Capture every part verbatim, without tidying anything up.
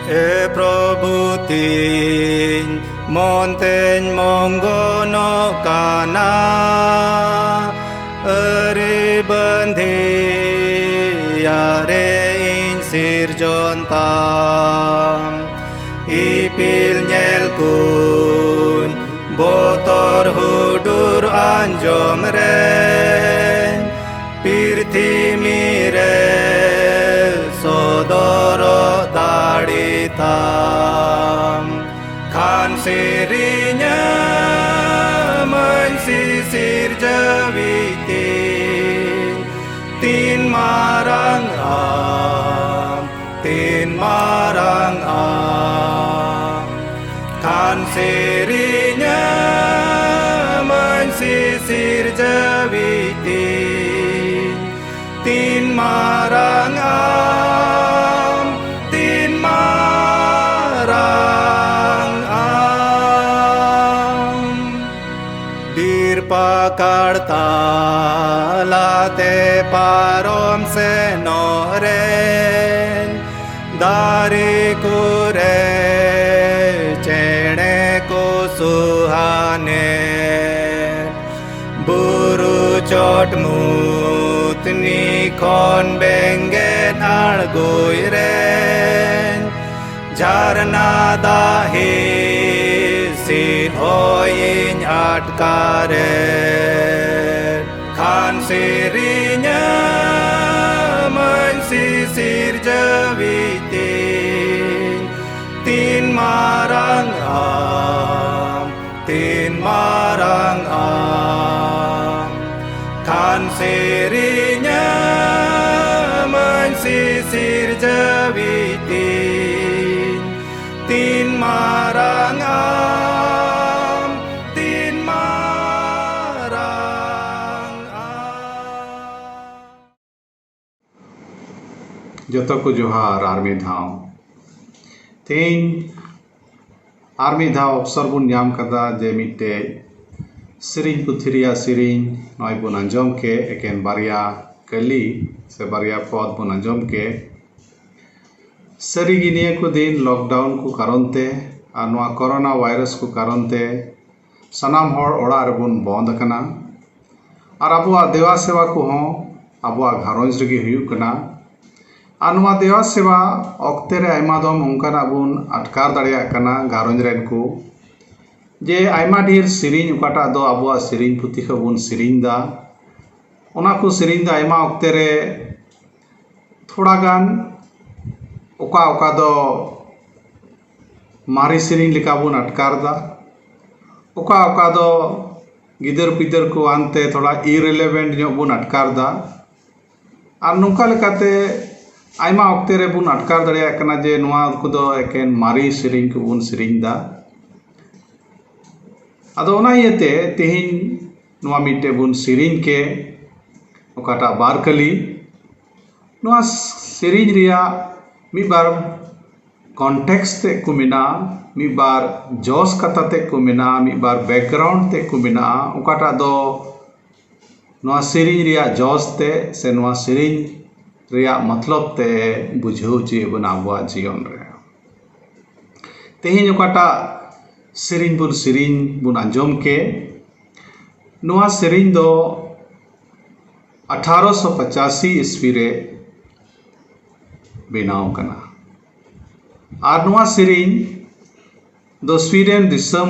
ᱮ ᱯᱨᱚᱵᱷᱩ, ᱛᱤᱧ ᱢᱚᱱ ᱛᱮᱧ ᱢᱚᱝᱜᱚᱱᱚᱜ ᱠᱟᱱᱟ, ᱟᱹᱨᱤ ᱵᱟᱹᱱᱫᱷᱤᱭᱟ ᱨᱮ ᱤᱧ ᱥᱤᱨᱡᱚᱱ ᱛᱟᱢ᱾ ᱤᱯᱤᱞ ᱧᱮᱞ ᱠᱩᱧ ᱵᱚᱛᱚᱨ ᱦᱩᱰᱩᱨ ᱟᱸᱡᱚᱢ ᱨᱮ, ᱯᱤᱨᱛᱷᱤᱢᱤ ᱨᱮ ᱥᱚᱫᱚᱨᱚᱜ ᱫᱟᱲᱮ ᱛᱟᱢ᱾ ᱠᱷᱟᱱ ᱥᱮᱨᱮᱧᱟᱹᱢᱟᱹᱧ ᱥᱤᱥᱤᱨ ᱡᱟᱹᱣᱤᱡ ᱛᱤᱧ, ᱛᱤᱱ ᱢᱟᱨᱟᱝ ᱟᱢ, ᱛᱤᱱ ᱢᱟᱨᱟᱝ ᱟᱢ᱾ ᱠᱷᱟᱱ ᱥᱮᱨᱮᱧᱟᱹᱢᱟᱹᱧ ᱥᱤᱥᱤᱨ ᱡᱟᱹᱣᱤᱡ ᱛᱤᱧ, ᱛᱤᱱ ᱢᱟᱨᱟᱝ ᱟᱢ, ᱛᱤᱱ ᱢᱟᱨᱟᱝ ᱟᱢ᱾ ᱵᱤᱨ ᱯᱟᱠᱟᱲ ᱛᱟᱞᱟᱛᱮ ᱯᱟᱨᱚᱢ ᱥᱮᱱᱚᱜ ᱨᱮ, ᱫᱟᱨᱮ ᱠᱚᱨᱮ ᱪᱮᱬᱮ ᱠᱚ ᱥᱩᱦᱟᱱᱮ, ᱵᱩᱨᱩ ᱪᱚᱴ ᱢᱩᱛᱱᱤ ᱠᱷᱚᱱ ᱵᱮᱸᱜᱮᱫ ᱟᱬᱜᱚᱭ ᱨᱮ, ᱡᱷᱟᱨᱱᱟ ᱫᱟᱜ ᱦᱤᱥᱤᱫ ᱦᱚᱭᱤᱧ ᱟᱴᱠᱟᱨᱮᱫ᱾ ᱠᱷᱟᱱ ᱥᱮᱨᱮᱧᱟᱹᱢᱟᱹᱧ ᱥᱤᱥᱤᱨ ᱡᱟᱹᱣᱤᱡ ᱛᱤᱧ, ᱛᱤᱱ ᱢᱟᱨᱟᱝ ᱟᱢ, ᱛᱤᱱ ᱢᱟᱨᱟᱝ ᱟᱢ᱾ ᱠᱷᱟᱱ ᱥᱮᱨᱮᱧᱟᱹᱢᱟᱹᱧ ᱥᱤᱥᱤᱨ ᱡᱟᱹᱣᱤᱡ ᱛᱤᱧ, ᱛᱤᱱ ᱢᱟᱨᱟᱝ ᱟᱢ, ᱛᱤᱱ ᱢᱟᱨᱟᱝ ᱟᱢ᱾ ᱡᱚᱛᱚ ᱠᱚ ᱡᱚᱦᱟᱨ ᱟᱨ ᱢᱤᱫ ᱫᱷᱟᱣ᱾ ᱛᱮᱦᱮᱧ ᱟᱨ ᱢᱤᱫ ᱫᱷᱟᱣ ᱚᱯᱥᱚᱨ ᱵᱚᱱ ᱧᱟᱢ ᱠᱟᱫᱟ ᱡᱮ ᱢᱤᱫᱴᱮᱡ ᱥᱮᱨᱮᱧ ᱯᱩᱛᱷᱤ ᱨᱮᱭᱟᱜ ᱥᱮᱨᱮᱧ ᱱᱚᱜᱼᱚᱭ ᱵᱚᱱ ᱟᱸᱡᱚᱢ ᱠᱮᱫ, ᱮᱠᱮᱱ ᱵᱟᱨᱭᱟ ᱠᱟᱹᱞᱤ ᱥᱮ ᱵᱟᱨᱭᱟ ᱯᱚᱫ ᱵᱚᱱ ᱟᱸᱡᱚᱢ ᱠᱮᱫ᱾ ᱥᱟᱹᱨᱤᱜᱮ ᱱᱤᱭᱟᱹ ᱠᱚ ᱫᱤᱱ ᱞᱚᱠᱰᱟᱣᱩᱱ ᱠᱚ ᱠᱟᱨᱚᱱ ᱛᱮ ᱟᱨ ᱱᱚᱣᱟ ᱠᱚᱨᱳᱱᱟ ᱵᱷᱟᱭᱨᱟᱥ ᱠᱚ ᱠᱟᱨᱚᱱ ᱛᱮ ᱥᱟᱱᱟᱢ ᱦᱚᱲ ᱚᱲᱟᱜ ᱨᱮᱵᱚᱱ ᱵᱚᱱᱫ ᱟᱠᱟᱱᱟ᱾ ᱟᱨ ᱟᱵᱚᱣᱟᱜ ᱫᱮᱣᱟ ᱥᱮᱵᱟ ᱠᱚᱦᱚᱸ ᱟᱵᱚᱣᱟᱜ ᱜᱷᱟᱨᱚᱸᱡᱽ ᱨᱮᱜᱮ ᱦᱩᱭᱩᱜ ᱠᱟᱱᱟ᱾ ᱟᱨ ᱱᱚᱣᱟ ᱫᱮᱣᱟ ᱥᱮᱵᱟ ᱚᱠᱛᱮ ᱨᱮ ᱟᱭᱢᱟ ᱫᱚᱢ ᱚᱱᱠᱟᱱᱟᱜ ᱵᱚᱱ ᱟᱴᱠᱟᱨ ᱫᱟᱲᱮᱭᱟᱜ ᱠᱟᱱᱟ ᱜᱷᱟᱨᱚᱸᱡᱽ ᱨᱮᱱ ᱠᱚ, ᱡᱮ ᱟᱭᱢᱟ ᱰᱷᱮᱨ ᱥᱮᱨᱮᱧ, ᱚᱠᱟᱴᱟᱜ ᱫᱚ ᱟᱵᱚᱣᱟᱜ ᱥᱮᱨᱮᱧ ᱯᱩᱛᱷᱤ ᱠᱷᱚᱱ ᱵᱚᱱ ᱥᱮᱨᱮᱧ ᱮᱫᱟ, ᱚᱱᱟ ᱠᱚ ᱥᱮᱨᱮᱧ ᱫᱚ ᱟᱭᱢᱟ ᱚᱠᱛᱮ ᱨᱮ ᱛᱷᱚᱲᱟ ᱜᱟᱱ ᱚᱠᱟ ᱚᱠᱟ ᱫᱚ ᱢᱟᱨᱮ ᱥᱮᱨᱮᱧ ᱞᱮᱠᱟ ᱵᱚᱱ ᱟᱴᱠᱟᱨ ᱮᱫᱟ, ᱚᱠᱟ ᱚᱠᱟ ᱫᱚ ᱜᱤᱫᱟᱹᱨ ᱯᱤᱫᱟᱹᱨ ᱠᱚ ᱟᱱᱛᱮ ᱛᱷᱚᱲᱟ ᱤᱨᱤᱞᱮᱵᱷᱮᱱᱴ ᱧᱚᱜ ᱵᱚᱱ ᱟᱴᱠᱟᱨ ᱮᱫᱟ᱾ ᱟᱨ ᱱᱚᱝᱠᱟ ᱞᱮᱠᱟᱛᱮ ᱟᱭᱢᱟ ᱚᱠᱛᱮ ᱨᱮᱵᱚᱱ ᱟᱴᱠᱟᱨ ᱫᱟᱲᱮᱭᱟᱜ ᱠᱟᱱᱟ ᱡᱮ ᱱᱚᱣᱟ ᱠᱚᱫᱚ ᱮᱠᱮᱱ ᱢᱟᱨᱮ ᱥᱮᱨᱮᱧ ᱠᱚᱵᱚᱱ ᱥᱮᱨᱮᱧ ᱮᱫᱟ᱾ ᱟᱫᱚ ᱚᱱᱟ ᱤᱭᱟᱹᱛᱮ ᱛᱮᱦᱮᱧ ᱱᱚᱣᱟ ᱢᱤᱫᱴᱮᱡ ᱵᱚᱱ ᱥᱮᱨᱮᱧ ᱠᱮ, ᱚᱠᱟᱴᱟᱜ ᱵᱟᱨ ᱠᱟᱹᱞᱤ, ᱱᱚᱣᱟ ᱥᱮᱨᱮᱧ ᱨᱮᱭᱟᱜ ᱢᱤᱫ ᱵᱟᱨ ᱠᱚᱱᱴᱮᱠᱥᱴ ᱛᱮᱫ ᱠᱚ ᱢᱮᱱᱟᱜᱼᱟ, ᱢᱤᱫ ᱵᱟᱨ ᱡᱚᱥ ᱠᱟᱛᱷᱟ ᱛᱮᱫ ᱠᱚ ᱢᱮᱱᱟᱜᱼᱟ, ᱢᱤᱫ ᱵᱟᱨ ᱵᱮᱠᱜᱨᱟᱣᱩᱱᱰ ᱛᱮᱫ ᱠᱚ ᱢᱮᱱᱟᱜᱼᱟ, ᱚᱠᱟᱴᱟᱜ ᱫᱚ ᱱᱚᱣᱟ ᱥᱮᱨᱮᱧ ᱨᱮᱭᱟᱜ ᱡᱚᱥ ᱛᱮ ᱥᱮ ᱱᱚᱣᱟ ᱥᱮᱨᱮᱧ ᱨᱮᱭᱟᱜ ᱢᱚᱛᱞᱚᱵ ᱛᱮ ᱵᱩᱡᱷᱟᱹᱣ ᱦᱚᱪᱚᱭᱮᱫ ᱵᱚᱱᱟ ᱟᱵᱚᱣᱟᱜ ᱡᱤᱭᱚᱱ ᱨᱮ᱾ ᱛᱮᱦᱮᱧ ᱚᱠᱟᱴᱟᱜ ᱥᱮᱨᱮᱧ ᱵᱚᱱ ᱥᱮᱨᱮᱧ ᱵᱚᱱ ᱟᱸᱡᱚᱢ ᱠᱮ, ᱱᱚᱣᱟ ᱥᱮᱨᱮᱧ ᱫᱚ ᱟᱴᱷᱟᱨᱚᱥᱚ ᱯᱚᱸᱪᱟᱥᱤ ᱤᱥᱣᱤ ᱨᱮ ᱵᱮᱱᱟᱣ ᱠᱟᱱᱟ᱾ ᱟᱨ ᱱᱚᱣᱟ ᱥᱮᱨᱮᱧ ᱫᱚ ᱥᱩᱭᱰᱮᱱ ᱫᱤᱥᱚᱢ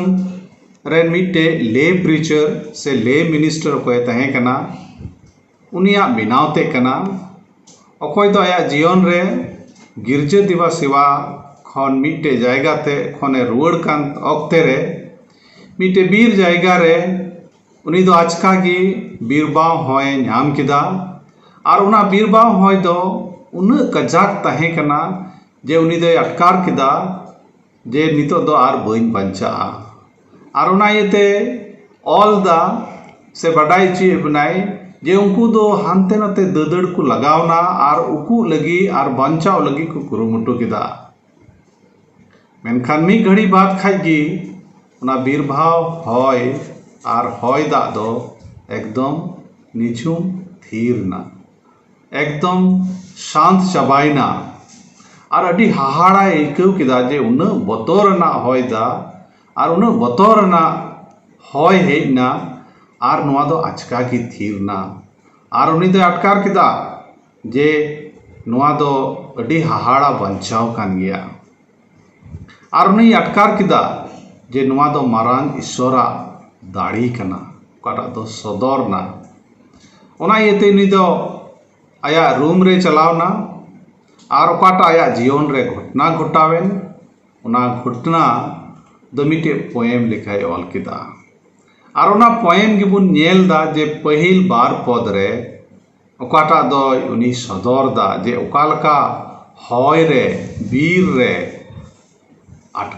ᱨᱮᱱ ᱢᱤᱫᱴᱮᱡ ᱞᱮ ᱯᱨᱤᱪᱟᱨ ᱥᱮ ᱞᱮ ᱢᱤᱱᱤᱥᱴᱟᱨ ᱚᱠᱚᱭᱮ ᱛᱟᱦᱮᱸ ᱠᱟᱱᱟ, ᱩᱱᱤᱭᱟᱜ ᱵᱮᱱᱟᱣ ᱛᱮ ᱠᱟᱱᱟ᱾ ᱚᱠᱚᱭ ᱫᱚ ᱟᱭᱟᱜ ᱡᱤᱭᱚᱱ ᱨᱮ ᱜᱤᱨᱡᱟᱹ ᱫᱮᱵᱟ ᱥᱮᱵᱟ ᱠᱷᱚᱱ ᱢᱤᱫᱴᱮᱡ ᱡᱟᱭᱜᱟ ᱛᱮ ᱠᱷᱚᱱᱮ ᱨᱩᱣᱟᱹᱲ ᱠᱟᱱ ᱚᱠᱛᱮ ᱨᱮ ᱢᱤᱫᱴᱮᱡ ᱵᱤᱨ ᱡᱟᱭᱜᱟ ᱨᱮ ᱩᱱᱤ ᱫᱚ ᱟᱪᱠᱟ ᱜᱮ ᱵᱤᱨᱵᱟᱣ ᱦᱚᱸᱭ ᱧᱟᱢ ᱠᱮᱫᱟ᱾ ᱟᱨ ᱚᱱᱟ ᱵᱤᱨᱵᱟᱣ ᱦᱚᱸᱭ ᱫᱚ ᱩᱱᱟᱹᱜ ᱠᱟᱡᱟᱠ ᱛᱟᱦᱮᱸ ᱠᱟᱱᱟ ᱡᱮ ᱩᱱᱤ ᱫᱚᱭ ᱟᱴᱠᱟᱨ ᱠᱮᱫᱟ ᱡᱮ ᱱᱤᱛᱚᱜ ᱫᱚ ᱟᱨ ᱵᱟᱹᱧ ᱵᱟᱧᱪᱟᱜᱼᱟ᱾ ᱟᱨ ᱚᱱᱟ ᱤᱭᱟᱹᱛᱮ ᱚᱞ ᱫᱟ ᱥᱮ ᱵᱟᱰᱟᱭ ᱦᱚᱪᱚᱭᱮᱫ ᱵᱚᱱᱟᱭ ᱡᱮ ᱩᱱᱠᱩ ᱫᱚ ᱦᱟᱱᱛᱮ ᱱᱟᱛᱮ ᱫᱟᱹᱫᱟᱹᱲ ᱠᱚ ᱞᱟᱜᱟᱣᱱᱟ ᱟᱨ ᱩᱠᱩᱜ ᱞᱟᱹᱜᱤᱫ ᱟᱨ ᱵᱟᱧᱪᱟᱣ ᱞᱟᱹᱜᱤᱫ ᱠᱚ ᱠᱩᱨᱩᱢᱩᱴᱩ ᱠᱮᱫᱟ᱾ ᱢᱮᱱᱠᱷᱟᱱ ᱢᱤᱫ ᱜᱷᱟᱹᱲᱤ ᱵᱟᱫ ᱠᱷᱟᱡ ᱜᱮ ᱚᱱᱟ ᱵᱤᱨᱵᱟᱣ ᱦᱚᱭ ᱟᱨ ᱦᱚᱭ ᱫᱟᱜ ᱫᱚ ᱮᱠᱫᱚᱢ ᱱᱤᱡᱷᱩᱢ ᱛᱷᱤᱨ ᱮᱱᱟ, ᱮᱠᱫᱚᱢ ᱥᱟᱱᱛ ᱪᱟᱵᱟᱭᱮᱱᱟ᱾ ᱟᱨ ᱟᱹᱰᱤ ᱦᱟᱦᱟᱲᱟᱭ ᱟᱹᱭᱠᱟᱹᱣ ᱠᱮᱫᱟ ᱡᱮ ᱩᱱᱟᱹᱜ ᱵᱚᱛᱚᱨ ᱨᱮᱱᱟᱜ ᱦᱚᱭ ᱫᱟᱜ ᱟᱨ ᱩᱱᱟᱹᱜ ᱵᱚᱛᱚᱨ ᱨᱮᱱᱟᱜ ᱦᱚᱭ ᱦᱮᱡ ᱮᱱᱟ ᱟᱨ ᱱᱚᱣᱟ ᱫᱚ ᱟᱪᱠᱟ ᱜᱮ ᱛᱷᱤᱨ ᱮᱱᱟ᱾ ᱟᱨ ᱩᱱᱤ ᱫᱚᱭ ᱟᱴᱠᱟᱨ ᱠᱮᱫᱟ ᱡᱮ ᱱᱚᱣᱟ ᱫᱚ ᱟᱹᱰᱤ ᱦᱟᱦᱟᱲᱟ ᱵᱟᱧᱪᱟᱣ ᱠᱟᱱ ᱜᱮᱭᱟ᱾ ᱟᱨ ᱩᱱᱤᱭ ᱟᱴᱠᱟᱨ ᱠᱮᱫᱟ ᱡᱮ ᱱᱚᱣᱟ ᱫᱚ ᱢᱟᱨᱟᱝ ᱤᱥᱥᱚᱨᱟᱜ ᱫᱟᱲᱮ ᱠᱟᱱᱟ, ᱚᱠᱟᱴᱟᱜ ᱫᱚ ᱥᱚᱫᱚᱨ ᱮᱱᱟ᱾ ᱚᱱᱟ ᱤᱭᱟᱹᱛᱮ ᱩᱱᱤ ᱫᱚ ᱟᱭᱟᱜ ᱨᱩᱢ ᱨᱮ ᱪᱟᱞᱟᱣ ᱮᱱᱟ ᱟᱨ ᱚᱠᱟᱴᱟᱜ ᱟᱭᱟᱜ ᱡᱤᱭᱚᱱ ᱨᱮ ᱜᱷᱚᱴᱱᱟ ᱜᱷᱚᱴᱟᱣᱮᱱ, ᱚᱱᱟ ᱜᱷᱚᱴᱱᱟ ᱫᱚ ᱢᱤᱫᱴᱮᱡ ᱯᱳᱭᱮᱢ ᱞᱮᱠᱟᱭ ᱚᱞ ᱠᱮᱫᱟ᱾ ᱟᱨ ᱚᱱᱟ ᱯᱳᱭᱮᱢ ᱜᱮᱵᱚᱱ ᱧᱮᱞ ᱮᱫᱟ ᱡᱮ ᱯᱟᱹᱦᱤᱞ ᱵᱟᱨ ᱯᱚᱫ ᱨᱮ ᱚᱠᱟᱴᱟᱜ ᱫᱚᱭ ᱩᱱᱤ ᱥᱚᱫᱚᱨ ᱮᱫᱟ ᱡᱮ ᱚᱠᱟ ᱞᱮᱠᱟ ᱦᱚᱭ ᱨᱮ, ᱵᱤᱨ ᱨᱮ ᱟᱴ-,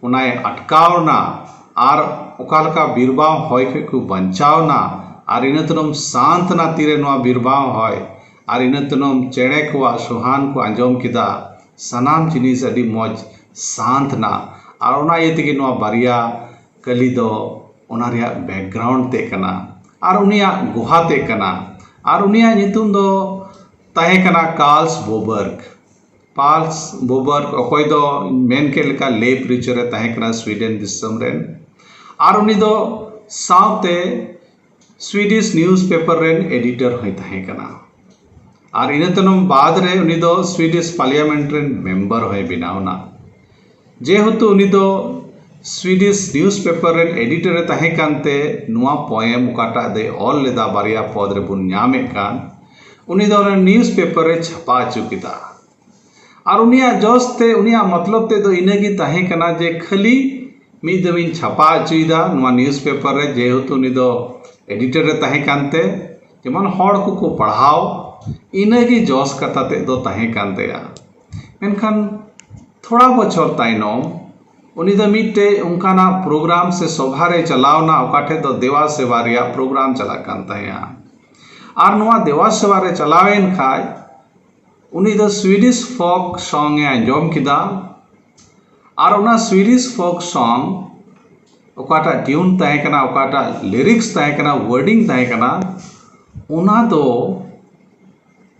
ᱚᱱᱟᱭ ᱟᱴᱠᱟᱣ ᱮᱱᱟ ᱟᱨ ᱚᱠᱟ ᱞᱮᱠᱟ ᱵᱤᱨᱵᱟᱢ ᱦᱚᱭ ᱠᱷᱚᱱ ᱠᱚ ᱵᱟᱧᱪᱟᱣ ᱮᱱᱟ᱾ ᱟᱨ ᱤᱱᱟᱹ ᱛᱟᱭᱱᱚᱢ ᱥᱟᱱᱛ ᱮᱱᱟ ᱛᱤᱨᱮ ᱱᱚᱣᱟ ᱵᱤᱨᱵᱟᱢ ᱦᱚᱭ, ᱟᱨ ᱤᱱᱟᱹ ᱛᱟᱭᱱᱚᱢ ᱪᱮᱬᱮ ᱠᱚᱣᱟᱜ ᱥᱚᱦᱟᱱ ᱠᱚ ᱟᱸᱡᱚᱢ ᱠᱮᱫᱟ, ᱥᱟᱱᱟᱢ ᱡᱤᱱᱤᱥ ᱟᱹᱰᱤ ᱢᱚᱡᱽ ᱥᱟᱱᱛ ᱮᱱᱟ᱾ ᱟᱨ ᱚᱱᱟ ᱤᱭᱟᱹ ᱛᱮᱜᱮ ᱱᱚᱣᱟ ᱵᱟᱨᱭᱟ ᱠᱟᱹᱞᱤ ᱫᱚ ᱚᱱᱟ ᱨᱮᱭᱟᱜ ᱵᱮᱠᱜᱨᱟᱣᱩᱱᱰ ᱛᱮ ᱠᱟᱱᱟ ᱟᱨ ᱩᱱᱤᱭᱟᱜ ᱜᱩᱦᱟ ᱛᱮ ᱠᱟᱱᱟ᱾ ᱟᱨ ᱩᱱᱤᱭᱟᱜ ᱧᱩᱛᱩᱢ ᱫᱚ ᱛᱟᱦᱮᱸ ᱠᱟᱱᱟ ᱠᱟᱨᱞᱥ ᱵᱳᱵᱟᱨᱜ᱾ ᱯᱟᱨᱞᱥ ᱵᱳᱵᱟᱨᱜ, ᱚᱠᱚᱭ ᱫᱚ ᱢᱮᱱ ᱠᱮᱫ ᱞᱮᱠᱟ ᱞᱮ ᱯᱨᱤᱪᱚᱨ ᱮ ᱛᱟᱦᱮᱸ ᱠᱟᱱᱟ ᱥᱩᱭᱰᱮᱱ ᱫᱤᱥᱚᱢ ᱨᱮᱱ᱾ ᱟᱨ ᱩᱱᱤ ᱫᱚ ᱥᱟᱶᱛᱮ ᱥᱩᱭᱰᱤᱥ ᱱᱤᱭᱩᱡᱽ ᱯᱮᱯᱟᱨ ᱨᱮᱱ ᱮᱰᱤᱴᱚᱨ ᱦᱚᱸᱭ ᱛᱟᱦᱮᱸ ᱠᱟᱱᱟ᱾ ᱟᱨ ᱤᱱᱟᱹ ᱛᱟᱭᱱᱚᱢ ᱵᱟᱫᱽ ᱨᱮ ᱩᱱᱤ ᱫᱚ ᱥᱩᱭᱰᱤᱥ ᱯᱟᱨᱞᱤᱭᱟᱢᱮᱱᱴ ᱨᱮᱱ ᱢᱮᱢᱵᱟᱨ ᱦᱚᱸᱭ ᱵᱮᱱᱟᱣ ᱮᱱᱟ᱾ ᱡᱮᱦᱮᱛᱩ ᱩᱱᱤ ᱫᱚ ᱥᱩᱭᱰᱤᱥ ᱱᱤᱭᱩᱡᱽ ᱯᱮᱯᱟᱨ ᱨᱮᱱ ᱮᱰᱤᱴᱚᱨ ᱮ ᱛᱟᱦᱮᱸ ᱠᱟᱱᱛᱮ, ᱱᱚᱣᱟ ᱯᱳᱭᱮᱢ ᱚᱠᱟᱴᱟᱜ ᱫᱚᱭ ᱚᱞ ᱞᱮᱫᱟ ᱵᱟᱨᱭᱟ ᱯᱚᱫᱽ ᱨᱮᱵᱚᱱ ᱧᱟᱢᱮᱫ ᱠᱟᱱ, ᱩᱱᱤ ᱫᱚ ᱚᱱᱟ ᱱᱤᱭᱩᱡᱽ ᱯᱮᱯᱟᱨ ᱨᱮ ᱪᱷᱟᱯᱟ ᱦᱚᱪᱚ ᱠᱮᱫᱟ᱾ ᱟᱨ ᱩᱱᱤᱭᱟᱜ ᱡᱚᱥ ᱛᱮ, ᱩᱱᱤᱭᱟᱜ ᱢᱚᱛᱞᱚᱵ ᱛᱮ ᱫᱚ ᱤᱱᱟᱹᱜᱮ ᱛᱟᱦᱮᱸ ᱠᱟᱱᱟ ᱡᱮ ᱠᱷᱟᱹᱞᱤ ᱢᱤᱫ ᱫᱚᱢ ᱤᱧ ᱪᱷᱟᱯᱟ ᱦᱚᱪᱚᱭᱮᱫᱟ ᱱᱚᱣᱟ ᱱᱤᱭᱩᱡᱽ ᱯᱮᱯᱟᱨ ᱨᱮ, ᱡᱮᱦᱮᱛᱩ ᱩᱱᱤ ᱫᱚ ᱮᱰᱤᱴᱚᱨ ᱮ ᱛᱟᱦᱮᱸ ᱠᱟᱱᱛᱮ, ᱡᱮᱢᱚᱱ ᱦᱚᱲ ᱠᱚᱠᱚ ᱯᱟᱲᱦᱟᱣ, ᱤᱱᱟᱹᱜᱮ ᱡᱚᱥ ᱠᱟᱛᱷᱟ ᱛᱮᱫ ᱫᱚ ᱛᱟᱦᱮᱸ ᱠᱟᱱ ᱛᱟᱭᱟ᱾ ᱢᱮᱱᱠᱷᱟᱱ ᱛᱷᱚᱲᱟ ᱵᱚᱪᱷᱚᱨ ᱛᱟᱭᱱᱚᱢ ᱩᱱᱤ ᱫᱚ ᱢᱤᱫᱴᱮᱡ ᱚᱱᱠᱟᱱᱟᱜ ᱯᱨᱳᱜᱨᱟᱢ ᱥᱮ ᱥᱚᱵᱷᱟ ᱨᱮ ᱪᱟᱞᱟᱣ ᱮᱱᱟ, ᱚᱠᱟ ᱴᱷᱮᱡ ᱫᱚ ᱫᱮᱣᱟ ᱥᱮᱵᱟ ᱨᱮᱭᱟᱜ ᱯᱨᱳᱜᱨᱟᱢ ᱪᱟᱞᱟᱜ ᱠᱟᱱ ᱛᱟᱦᱮᱸᱜᱼᱟ᱾ ᱟᱨ ᱱᱚᱣᱟ ᱫᱮᱣᱟ ᱥᱮᱵᱟ ᱨᱮ ᱪᱟᱞᱟᱣᱮᱱ ᱠᱷᱟᱡ ᱩᱱᱤ ᱫᱚ ᱥᱩᱭᱰᱤᱥ ᱯᱷᱳᱠ ᱥᱚᱝ ᱮ ᱟᱸᱡᱚᱢ ᱠᱮᱫᱟ᱾ ᱟᱨ ᱚᱱᱟ ᱥᱩᱭᱰᱤᱥ ᱯᱷᱳᱠ ᱥᱚᱝ ᱚᱠᱟᱴᱟᱜ ᱴᱤᱭᱩᱱ ᱛᱟᱦᱮᱸ ᱠᱟᱱᱟ, ᱚᱠᱟᱴᱟᱜ ᱞᱤᱨᱤᱠᱥ ᱛᱟᱦᱮᱸ ᱠᱟᱱᱟ, ᱣᱟᱨᱰᱤᱝ ᱛᱟᱦᱮᱸ ᱠᱟᱱᱟ, ᱚᱱᱟ ᱫᱚ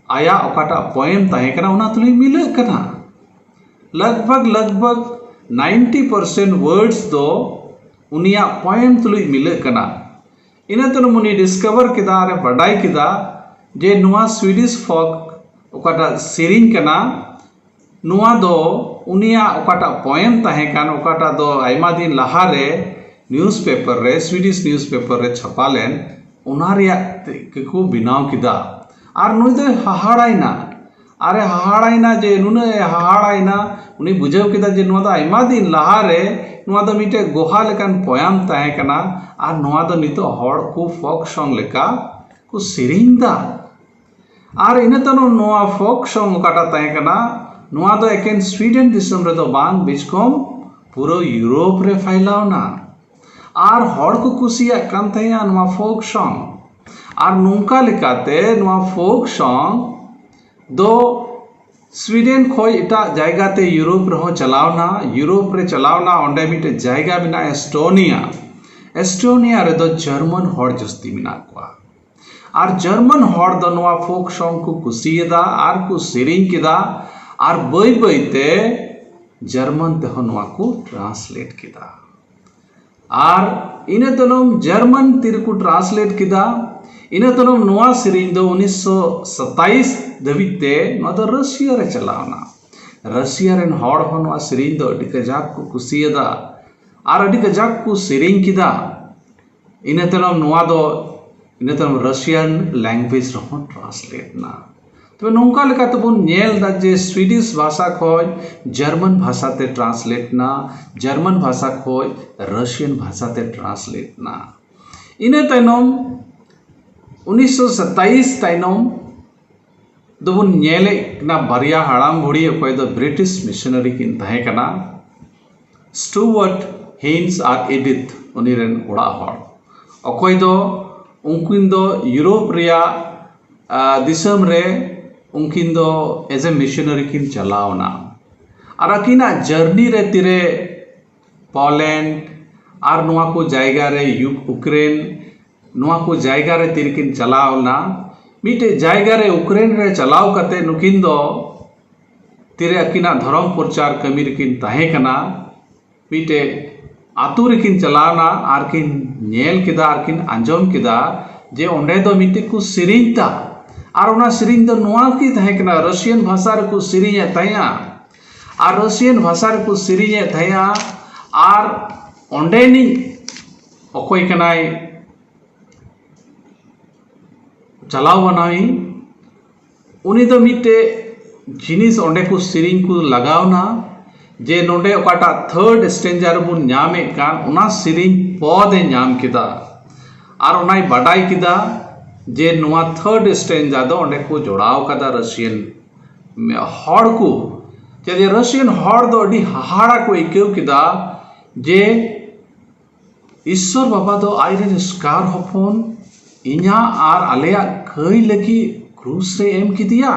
ᱟᱭᱟᱜ ᱚᱠᱟᱴᱟᱜ ᱯᱳᱭᱮᱢ ᱛᱟᱦᱮᱸ ᱠᱟᱱᱟ, ᱚᱱᱟ ᱛᱩᱞᱩᱡ ᱢᱤᱞᱟᱹᱜ ᱠᱟᱱᱟ᱾ ᱞᱟᱜᱽ ᱵᱷᱟᱜᱽ ᱞᱟᱜᱽ ᱵᱷᱟᱜᱽ ninety percent words ᱫᱚ ᱩᱱᱤᱭᱟᱜ poem ᱛᱩᱞᱩᱡ ᱢᱤᱞᱟᱹᱜ ᱠᱟᱱᱟ᱾ ᱤᱱᱟᱹ ᱛᱟᱭᱱᱚᱢ ᱩᱱᱤ discover ᱠᱮᱫᱟ ᱟᱨᱮ ᱵᱟᱰᱟᱭ ᱠᱮᱫᱟ ᱡᱮ ᱱᱚᱣᱟ Swedish folk ᱚᱠᱟᱴᱟᱜ ᱥᱮᱨᱮᱧ ᱠᱟᱱᱟ, ᱱᱚᱣᱟ ᱫᱚ ᱩᱱᱤᱭᱟᱜ ᱚᱠᱟᱴᱟᱜ poem ᱛᱟᱦᱮᱸ ᱠᱟᱱ, ᱚᱠᱟᱴᱟᱜ ᱫᱚ ᱟᱭᱢᱟ ᱫᱤᱱ ᱞᱟᱦᱟᱨᱮ newspaper ᱨᱮ, Swedish newspaper ᱨᱮ ᱪᱷᱟᱯᱟ ᱞᱮᱱ, ᱚᱱᱟ ᱨᱮᱭᱟᱜ ᱛᱮ-, ᱜᱮᱠᱚ ᱵᱮᱱᱟᱣ ᱠᱮᱫᱟ᱾ ᱟᱨ ᱱᱩᱭ ᱫᱚᱭ ᱦᱟᱦᱟᱲᱟᱭᱱᱟ, ᱟᱨᱮ ᱦᱟᱦᱟᱲᱟᱭᱱᱟ ᱡᱮ ᱱᱩᱱᱟᱹᱜ ᱮ ᱦᱟᱦᱟᱲᱟᱭᱱᱟ, ᱩᱱᱤ ᱵᱩᱡᱷᱟᱹᱣ ᱠᱮᱫᱟ ᱡᱮ ᱱᱚᱣᱟ ᱫᱚ ᱟᱭᱢᱟ ᱫᱤᱱ ᱞᱟᱦᱟᱨᱮ ᱱᱚᱣᱟ ᱫᱚ ᱢᱤᱫᱴᱮᱡ ᱜᱚᱦᱟ ᱞᱮᱠᱟᱱ poem ᱛᱟᱦᱮᱸ ᱠᱟᱱᱟ, ᱟᱨ ᱱᱚᱣᱟ ᱫᱚ ᱱᱤᱛᱚᱜ ᱦᱚᱲ ᱠᱚ folk song ᱞᱮᱠᱟ ᱠᱚ ᱥᱮᱨᱮᱧ ᱫᱟ᱾ ᱟᱨ ᱤᱱᱟᱹ ᱛᱟᱭᱱᱚᱢ ᱱᱚᱣᱟ folk song ᱚᱠᱟᱴᱟᱜ ᱛᱟᱦᱮᱸ ᱠᱟᱱᱟ, ᱱᱚᱣᱟ ᱫᱚ ᱮᱠᱮᱱ ᱥᱩᱭᱰᱮᱱ ᱫᱤᱥᱚᱢ ᱨᱮᱫᱚ ᱵᱟᱝ, ᱵᱤᱪᱠᱚᱢ ᱯᱩᱨᱟᱹ ᱤᱭᱩᱨᱳᱯ ᱨᱮ ᱯᱷᱟᱭᱞᱟᱣ ᱮᱱᱟ᱾ ᱟᱨ ᱦᱚᱲ ᱠᱚ ᱠᱩᱥᱤᱭᱟᱜ ᱠᱟᱱ ᱛᱟᱦᱮᱸᱜᱼᱟ ᱱᱚᱣᱟ folk song᱾ ᱟᱨ ᱱᱚᱝᱠᱟ ᱞᱮᱠᱟᱛᱮ ᱱᱚᱣᱟ folk song ᱫᱚ ᱥᱩᱭᱰᱮᱱ ᱠᱷᱚᱡ ᱮᱴᱟᱜ ᱡᱟᱭᱜᱟ ᱛᱮ ᱤᱭᱩᱨᱳᱯ ᱨᱮᱦᱚᱸ ᱪᱟᱞᱟᱣ ᱮᱱᱟ᱾ ᱤᱭᱩᱨᱳᱯ ᱨᱮ ᱪᱟᱞᱟᱣ ᱮᱱᱟ, ᱚᱸᱰᱮ ᱢᱤᱫᱴᱮᱡ ᱡᱟᱭᱜᱟ ᱢᱮᱱᱟᱜᱼᱟ ᱮᱥᱴᱳᱱᱤᱭᱟ᱾ ᱮᱥᱴᱳᱱᱤᱭᱟ ᱨᱮᱫᱚ ᱡᱟᱨᱢᱟᱱ ᱦᱚᱲ ᱡᱟᱹᱥᱛᱤ ᱢᱮᱱᱟᱜ ᱠᱚᱣᱟ᱾ ᱟᱨ ᱡᱟᱨᱢᱟᱱ ᱦᱚᱲ ᱫᱚ ᱱᱚᱣᱟ folk song ᱠᱚ ᱠᱩᱥᱤᱭᱟᱫᱟ ᱟᱨ ᱠᱚ ᱥᱮᱨᱮᱧ ᱠᱮᱫᱟ, ᱟᱨ ᱵᱟᱹᱭ ᱵᱟᱹᱭ ᱛᱮ ᱡᱟᱨᱢᱟᱱ ᱛᱮᱦᱚᱸ ᱱᱚᱣᱟ ᱠᱚ translate ᱠᱮᱫᱟ᱾ ᱟᱨ ᱤᱱᱟᱹ ᱛᱟᱭᱱᱚᱢ ᱡᱟᱨᱢᱟᱱ ᱛᱤ ᱨᱮᱠᱚ translate ᱠᱮᱫᱟ᱾ ᱤᱱᱟᱹ ᱛᱟᱭᱱᱚᱢ ᱱᱚᱣᱟ ᱥᱮᱨᱮᱧ ᱫᱚ ᱩᱱᱤᱥᱥᱚ ᱥᱟᱛᱟᱭᱤᱥ ᱫᱷᱟᱹᱵᱤᱡ ᱛᱮ ᱱᱚᱣᱟ ᱫᱚ ᱨᱟᱹᱥᱤᱭᱟ ᱨᱮ ᱪᱟᱞᱟᱣ ᱮᱱᱟ᱾ ᱨᱟᱹᱥᱤᱭᱟ ᱨᱮᱱ ᱦᱚᱲ ᱦᱚᱸ ᱱᱚᱣᱟ ᱥᱮᱨᱮᱧ ᱫᱚ ᱟᱹᱰᱤ ᱠᱟᱡᱟᱠ ᱠᱚ ᱠᱩᱥᱤᱭᱟᱫᱟ ᱟᱨ ᱟᱹᱰᱤ ᱠᱟᱡᱟᱠ ᱠᱚ ᱥᱮᱨᱮᱧ ᱠᱮᱫᱟ᱾ ᱤᱱᱟᱹ ᱛᱟᱭᱱᱚᱢ ᱱᱚᱣᱟ ᱫᱚ, ᱤᱱᱟᱹ ᱛᱟᱭᱱᱚᱢ Russian language ᱨᱮᱦᱚᱸ translate ᱮᱱᱟ᱾ ᱛᱚᱵᱮ ᱱᱚᱝᱠᱟ ᱞᱮᱠᱟ ᱛᱮᱵᱚᱱ ᱧᱮᱞ ᱮᱫᱟ ᱡᱮ Swedish ᱵᱷᱟᱥᱟ ᱠᱷᱚᱱ ᱡᱟᱨᱢᱟᱱ ᱵᱷᱟᱥᱟ ᱛᱮ translate ᱮᱱᱟ, ᱡᱟᱨᱢᱟᱱ ᱵᱷᱟᱥᱟ ᱠᱷᱚᱱ Russian ᱵᱷᱟᱥᱟ ᱛᱮ translate ᱮᱱᱟ᱾ ᱤᱱᱟᱹ ᱛᱟᱭᱱᱚᱢ ᱩᱱᱤᱥᱥᱚ ᱥᱟᱛᱟᱭᱤᱥ ᱛᱟᱭᱱᱚᱢ ᱫᱚᱵᱚᱱ ᱧᱮᱞᱮᱫ ᱠᱟᱱᱟ ᱵᱟᱨᱭᱟ ᱦᱟᱲᱟᱢ ᱵᱩᱲᱦᱤ, ᱚᱠᱚᱭ ᱫᱚ British missionary ᱠᱤᱱ ᱛᱟᱦᱮᱸ ᱠᱟᱱᱟ, Stuart Heinz ᱟᱨ Edith, ᱩᱱᱤ ᱨᱮᱱ ᱚᱲᱟᱜ ᱦᱚᱲ, ᱚᱠᱚᱭ ᱫᱚ ᱩᱱᱠᱤᱱ ᱫᱚ ᱤᱭᱩᱨᱳᱯ ᱨᱮᱭᱟᱜ, ᱟ, ᱫᱤᱥᱚᱢ ᱨᱮ ᱩᱱᱠᱤᱱ ᱫᱚ as a missionary ᱠᱤᱱ ᱪᱟᱞᱟᱣ ᱮᱱᱟ᱾ ᱟᱨ ᱟᱹᱠᱤᱱᱟᱜ journey ᱨᱮ ᱛᱤᱨᱮ ᱯᱳᱞᱮᱱᱰ ᱟᱨ ᱱᱚᱣᱟ ᱠᱚ ᱡᱟᱭᱜᱟ ᱨᱮ, ᱭᱩ-, ᱩᱠᱨᱮᱱ, ᱱᱚᱣᱟ ᱠᱚ ᱡᱟᱭᱜᱟ ᱨᱮ ᱛᱤᱨᱮᱠᱤᱱ ᱪᱟᱞᱟᱣ ᱮᱱᱟ, ᱢᱤᱫᱴᱮᱡ ᱡᱟᱭᱜᱟ ᱨᱮ ᱩᱠᱨᱮᱱ ᱨᱮ ᱪᱟᱞᱟᱣ ᱠᱟᱛᱮ ᱱᱩᱠᱤᱱ ᱫᱚ ᱛᱤᱨᱮ ᱟᱹᱠᱤᱱᱟᱜ ᱫᱷᱚᱨᱚᱢ ᱯᱨᱚᱪᱟᱨ ᱠᱟᱹᱢᱤ ᱨᱮᱠᱤᱱ ᱛᱟᱦᱮᱸ ᱠᱟᱱᱟ, ᱢᱤᱫᱴᱮᱡ ᱟᱛᱳ ᱨᱮᱠᱤᱱ ᱪᱟᱞᱟᱣᱱᱟ ᱟᱨ ᱠᱤᱱ ᱧᱮᱞ ᱠᱮᱫᱟ ᱟᱨ ᱠᱤᱱ ᱟᱸᱡᱚᱢ ᱠᱮᱫᱟ ᱡᱮ ᱚᱸᱰᱮ ᱫᱚ ᱢᱤᱫᱴᱮᱡ ᱠᱚ ᱥᱮᱨᱮᱧ ᱛᱟ᱾ ᱟᱨ ᱚᱱᱟ ᱥᱮᱨᱮᱧ ᱫᱚ ᱱᱚᱣᱟ ᱜᱮ ᱛᱟᱦᱮᱸ ᱠᱟᱱᱟ, ᱨᱟᱥᱤᱭᱟᱱ ᱵᱷᱟᱥᱟ ᱨᱮᱠᱚ ᱥᱮᱨᱮᱧᱮᱫ ᱛᱟᱦᱮᱸᱜᱼᱟ᱾ ᱟᱨ ᱨᱟᱥᱤᱭᱟᱱ ᱵᱷᱟᱥᱟ ᱨᱮᱠᱚ ᱥᱮᱨᱮᱧᱮᱫ ᱛᱟᱦᱮᱸᱜᱼᱟ᱾ ᱟᱨ ᱚᱸᱰᱮᱱᱤᱡ ᱚᱠᱚᱭ ᱠᱟᱱᱟᱭ ᱪᱟᱞᱟᱣ ᱵᱟᱱᱟᱣᱤᱡ, ᱩᱱᱤ ᱫᱚ ᱢᱤᱫᱴᱮᱡ ᱡᱤᱱᱤᱥ ᱚᱸᱰᱮ ᱠᱚ ᱥᱮᱨᱮᱧ ᱠᱚ ᱞᱟᱜᱟᱣᱱᱟ, ᱡᱮ ᱱᱚᱰᱮ ᱚᱠᱟᱴᱟᱜ ᱛᱷᱟᱨᱰ ᱥᱴᱮᱱᱡᱟ ᱨᱮᱵᱚᱱ ᱧᱟᱢᱮᱫ ᱠᱟᱱ, ᱚᱱᱟ ᱥᱮᱨᱮᱧ ᱯᱚᱫ ᱮ ᱧᱟᱢ ᱠᱮᱫᱟ᱾ ᱟᱨ ᱚᱱᱟᱭ ᱵᱟᱰᱟᱭ ᱠᱮᱫᱟ ᱡᱮ ᱱᱚᱣᱟ ᱛᱷᱟᱨᱰ ᱥᱴᱮᱱᱡᱟ ᱫᱚ ᱚᱸᱰᱮ ᱠᱚ ᱡᱚᱲᱟᱣ ᱠᱟᱫᱟ ᱨᱟᱥᱤᱭᱟᱱ ᱦᱚᱲ ᱠᱚ᱾ ᱪᱮᱫᱟᱜ ᱡᱮ ᱨᱟᱥᱤᱭᱟᱱ ᱦᱚᱲ ᱫᱚ ᱟᱹᱰᱤ ᱦᱟᱦᱟᱲᱟ ᱠᱚ ᱟᱹᱭᱠᱟᱹᱣ ᱠᱮᱫᱟ ᱡᱮ ᱤᱥᱥᱚᱨ ᱵᱟᱵᱟ ᱫᱚ ᱟᱡᱨᱮᱱ ᱮᱥᱠᱟᱨ ᱦᱚᱯᱚᱱ ᱤᱧᱟᱹᱜ ᱟᱨ ᱟᱞᱮᱭᱟᱜ ᱠᱟᱹᱭ ᱞᱟᱹᱜᱤᱫ ᱠᱨᱩᱥ ᱨᱮ ᱮᱢ ᱠᱮᱫᱮᱭᱟ᱾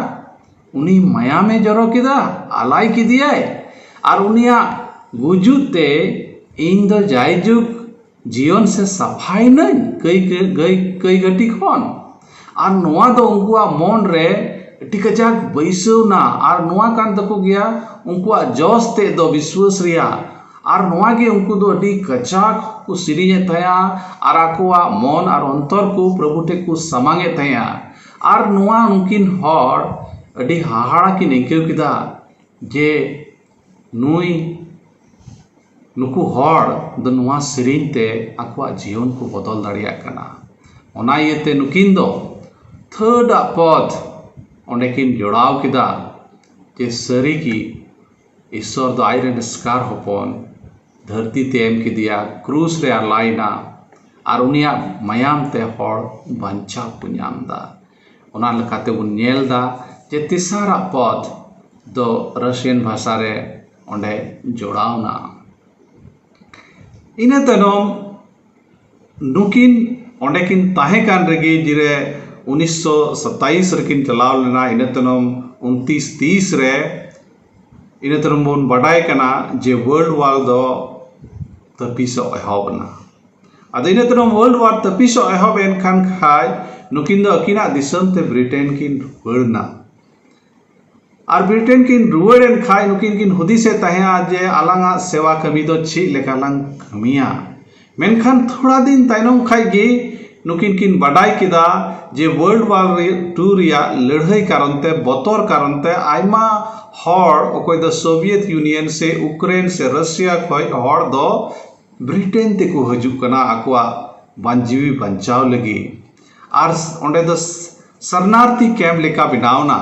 ᱩᱱᱤ ᱢᱟᱭᱟᱢᱮ ᱡᱚᱨᱚ ᱠᱮᱫᱟ, ᱟᱞᱟᱭ ᱠᱮᱫᱮᱭᱟᱭ, ᱟᱨ ᱩᱱᱤᱭᱟᱜ ᱜᱩᱡᱩᱜ ᱛᱮ ᱤᱧ ᱫᱚ ᱡᱟᱭᱡᱩᱜᱽ ᱡᱤᱭᱚᱱ ᱥᱮ ᱥᱟᱯᱷᱟᱭᱮᱱᱟᱹᱧ ᱠᱟᱹᱭ, ᱠᱟᱹᱭ, ᱠᱟᱹᱭ ᱜᱷᱟᱹᱴᱤ ᱠᱷᱚᱱ᱾ ᱟᱨ ᱱᱚᱣᱟ ᱫᱚ ᱩᱱᱠᱩᱣᱟᱜ ᱢᱚᱱ ᱨᱮ ᱟᱹᱰᱤ ᱠᱟᱡᱟᱠ ᱵᱟᱹᱭᱥᱟᱹᱣ ᱱᱟ᱾ ᱟᱨ ᱱᱚᱣᱟ ᱠᱟᱱ ᱛᱟᱠᱚ ᱜᱮᱭᱟ ᱩᱱᱠᱩᱣᱟᱜ ᱡᱚᱥ ᱛᱮᱫ ᱫᱚ ᱵᱤᱥᱣᱟᱹᱥ ᱨᱮᱭᱟᱜ᱾ ᱟᱨ ᱱᱚᱣᱟ ᱜᱮ ᱩᱱᱠᱩ ᱫᱚ ᱟᱹᱰᱤ ᱠᱟᱡᱟᱠ ᱠᱚ ᱥᱮᱨᱮᱧᱮᱫ ᱛᱟᱦᱮᱸᱜᱼᱟ ᱟᱨ ᱟᱠᱚᱣᱟᱜ ᱢᱚᱱ ᱟᱨ ᱚᱱᱛᱚᱨ ᱠᱚ ᱯᱨᱚᱵᱷᱩ ᱴᱷᱮᱱ ᱠᱚ ᱥᱟᱢᱟᱝᱮᱫ ᱛᱟᱦᱮᱸᱜᱼᱟ᱾ ᱟᱨ ᱱᱚᱣᱟ ᱩᱱᱠᱤᱱ ᱦᱚᱲ ᱟᱹᱰᱤ ᱦᱟᱦᱟᱲᱟ ᱠᱤᱱ ᱟᱹᱭᱠᱟᱹᱣ ᱠᱮᱫᱟ ᱡᱮ ᱱᱩᱭ, ᱱᱩᱠᱩ ᱦᱚᱲ ᱫᱚ ᱱᱚᱣᱟ ᱥᱮᱨᱮᱧ ᱛᱮ ᱟᱠᱚᱣᱟᱜ ᱡᱤᱭᱚᱱ ᱠᱚ ᱵᱚᱫᱚᱞ ᱫᱟᱲᱮᱭᱟᱜ ᱠᱟᱱᱟ᱾ ᱚᱱᱟ ᱤᱭᱟᱹᱛᱮ ᱱᱩᱠᱤᱱ ᱫᱚ ᱛᱷᱟᱨᱰ ᱟᱜ ᱯᱚᱫ ᱚᱸᱰᱮ ᱠᱤᱱ ᱡᱚᱲᱟᱣ ᱠᱮᱫᱟ ᱡᱮ ᱥᱟᱹᱨᱤ ᱜᱮ ᱤᱥᱥᱚᱨ ᱫᱚ ᱟᱡᱨᱮᱱ ᱮᱥᱠᱟᱨ ᱦᱚᱯᱚᱱ ᱫᱷᱟᱹᱨᱛᱤ ᱛᱮ ᱮᱢ ᱠᱮᱫᱮᱭᱟ, ᱠᱨᱩᱥ ᱨᱮ ᱟᱞᱟᱭᱮᱱᱟ, ᱟᱨ ᱩᱱᱤᱭᱟᱜ ᱢᱟᱭᱟᱢ ᱛᱮ ᱦᱚᱲ ᱵᱟᱧᱪᱟᱣ ᱠᱚ ᱧᱟᱢ ᱮᱫᱟ᱾ ᱚᱱᱟ ᱞᱮᱠᱟᱛᱮ ᱵᱚᱱ ᱧᱮᱞ ᱮᱫᱟ ᱡᱮ ᱛᱮᱥᱟᱨᱟᱜ ᱯᱚᱫ ᱫᱚ ᱨᱟᱥᱤᱭᱟᱱ ᱵᱷᱟᱥᱟ ᱨᱮ ᱚᱸᱰᱮ ᱡᱚᱲᱟᱣ ᱮᱱᱟ᱾ ᱤᱱᱟᱹ ᱛᱟᱭᱱᱚᱢ ᱱᱩᱠᱤᱱ ᱚᱸᱰᱮ ᱠᱤᱱ ᱛᱟᱦᱮᱸ ᱠᱟᱱ ᱨᱮᱜᱮ ᱡᱮᱨᱮ ᱩᱱᱤᱥᱥᱚ ᱥᱟᱛᱟᱭᱤᱥ ᱨᱮᱠᱤᱱ ᱪᱟᱞᱟᱣ ᱞᱮᱱᱟ, ᱤᱱᱟᱹ ᱛᱟᱭᱱᱚᱢ ᱩᱱᱛᱤᱥ ᱛᱤᱥ ᱨᱮ, ᱤᱱᱟᱹ ᱛᱟᱭᱱᱚᱢ ᱵᱚᱱ ᱵᱟᱰᱟᱭ ᱠᱟᱱᱟ ᱡᱮ ᱣᱟᱨᱞᱰ ᱣᱟᱨ ᱫᱚ ᱛᱟᱹᱯᱤᱥᱚᱜ ᱮᱦᱚᱵ ᱮᱱᱟ᱾ ᱟᱫᱚ ᱤᱱᱟᱹ ᱛᱟᱭᱱᱚᱢ ᱣᱟᱨᱞᱰ ᱣᱟᱨ ᱛᱟᱹᱯᱤᱥᱚᱜ ᱮᱦᱚᱵ ᱮᱱ ᱠᱷᱟᱱ ᱠᱷᱟᱡ ᱱᱩᱠᱤᱱ ᱫᱚ ᱟᱹᱠᱤᱱᱟᱜ ᱫᱤᱥᱚᱢ ᱛᱮ ᱵᱨᱤᱴᱮᱱ ᱠᱤᱱ ᱨᱩᱣᱟᱹᱲ ᱮᱱᱟ᱾ ᱟᱨ ᱵᱨᱤᱴᱮᱱ ᱠᱤᱱ ᱨᱩᱣᱟᱹᱲ ᱮᱱ ᱠᱷᱟᱡ ᱱᱩᱠᱤᱱ ᱠᱤᱱ ᱦᱩᱫᱤᱥᱮᱫ ᱛᱟᱦᱮᱸᱜᱼᱟ ᱡᱮ ᱟᱞᱟᱝᱟᱜ ᱥᱮᱵᱟ ᱠᱟᱹᱢᱤ ᱫᱚ ᱪᱮᱫ ᱞᱮᱠᱟ ᱞᱟᱝ ᱠᱟᱹᱢᱤᱭᱟ᱾ ᱢᱮᱱᱠᱷᱟᱱ ᱛᱷᱚᱲᱟ ᱫᱤᱱ ᱛᱟᱭᱱᱚᱢ ᱠᱷᱟᱡ ᱜᱮ ᱱᱩᱠᱤᱱ ᱠᱤᱱ ᱵᱟᱰᱟᱭ ᱠᱮᱫᱟ ᱡᱮ ᱣᱟᱨᱞᱰ ᱣᱟᱨ ᱴᱩ ᱨᱮᱭᱟᱜ ᱞᱟᱹᱲᱦᱟᱹᱭ ᱠᱟᱨᱚᱱ ᱛᱮ, ᱵᱚᱛᱚᱨ ᱠᱟᱨᱚᱱ ᱛᱮ ᱟᱭᱢᱟ ᱦᱚᱲ, ᱚᱠᱚᱭ ᱫᱚ ᱥᱳᱵᱷᱤᱭᱮᱛ ᱤᱭᱩᱱᱤᱭᱚᱱ ᱥᱮ ᱩᱠᱨᱮᱱ ᱥᱮ ᱨᱟᱥᱤᱭᱟ ᱠᱷᱚᱡ ᱦᱚᱲ ᱫᱚ ᱵᱨᱤᱴᱮᱱ ᱛᱮᱠᱚ ᱦᱤᱡᱩᱜ ᱠᱟᱱᱟ ᱟᱠᱚᱣᱟᱜ ᱵᱟᱧ-, ᱡᱤᱣᱤ ᱵᱟᱧᱪᱟᱣ ᱞᱟᱹᱜᱤᱫ᱾ ᱟᱨ ᱚᱸᱰᱮ ᱫᱚ ᱥᱟᱨᱱᱟᱨᱛᱷᱤ ᱠᱮᱢᱯ ᱞᱮᱠᱟ ᱵᱮᱱᱟᱣ ᱮᱱᱟ᱾